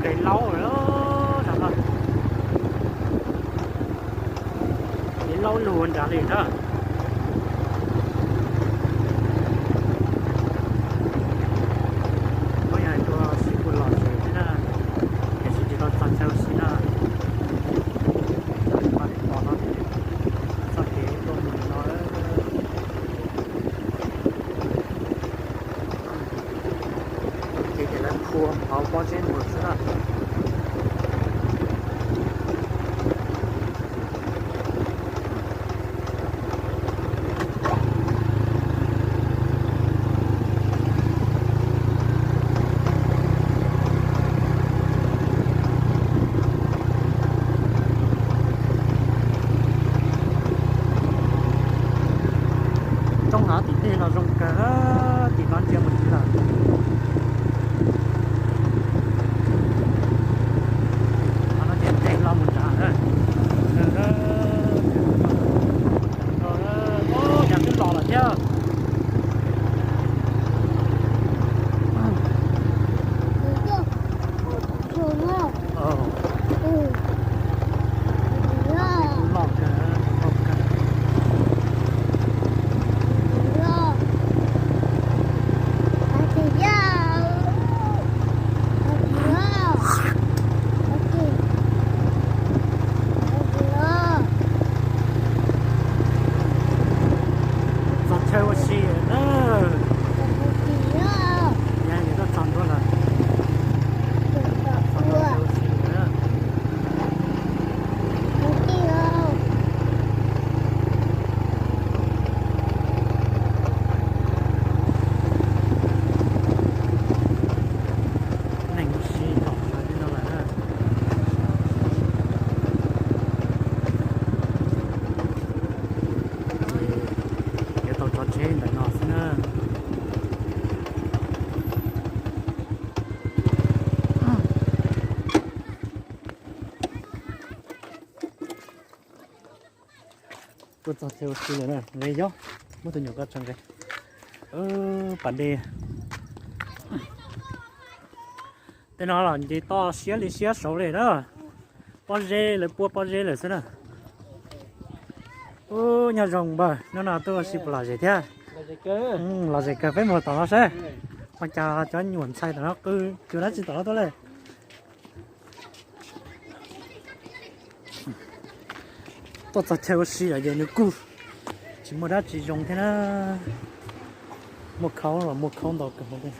Kev laub lawm, kev laub lug nrad li na. Muab yog hais tias sib pus los zem thiab na, tiam sis tsis tau txog chaw ua si na. Txoj kev pom no, txoj kev tuaj mus no. Ces lawv phua hauv pob zeb mus xwb na. Roob hav tim tej los zoo kawg, tim no ntsia mus tsis lawm. Qhov no ces nqes los mus nrad na. Yam twb los lawm thiab. Txog chaw ua si lawm na. Yog yuav tuaj txog ntua lawm. Neeg ua si tom sawv li no lawm na. Ces yuav tau tso tsheb ntawm no xwb na. Tuaj txog chaw ua si lawm na, nqe yob, muab tus nyuam ko tso nqe. Pas dej. Tej no los nce toj siab li siab saud li na. Pob zeb, lawv puab pob zeb lawm xwb na. Ub, nyob zoo npawg, hnub no tuaj ua si puas lom zem thiab? Lom zem kawg, peb mus tom no seb. Ua cas cov nyuam ntxhais tom no qw cuag dab tsi tom no tuaj lawm? Tuaj txog chaw ua si lawm ces nws kuj tsis muaj dab tsi zoo thiab na. Muaj khaub los muaj khaub ntau kawg nkaus.